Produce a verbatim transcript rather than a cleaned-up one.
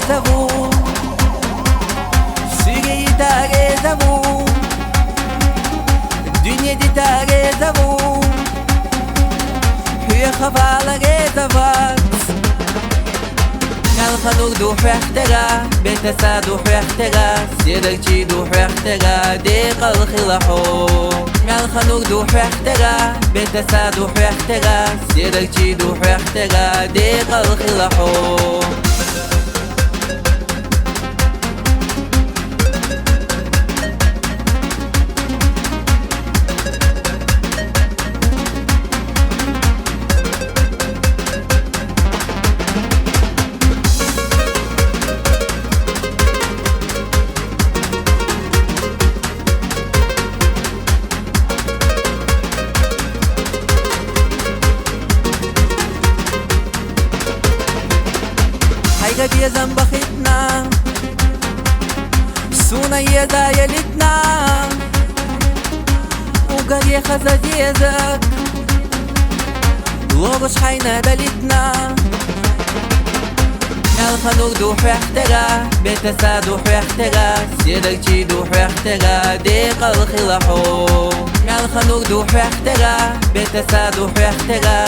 Заву, сиге итаге заву, дюньеде таге заву, хьуья хабалаге завац. Мел хануг ду хьехтера, бетаса ду хьехтера, седарчи ду хьехтера, декъал хила хьо. Мел хануг ду хьехтера, бетаса ду хьехтера, седарчи ду хьехтера, декъал хила хьо. Хьайга безам бахитна, суна еза ялитна, угаре хаза деза, логуш хьайна далитна. Мел хануг ду хьехтера, бетаса ду хьехтера, седарчи ду хьехтера, декъал хила хьо. Мел хануг ду хьехтера, бетаса ду хьехтера,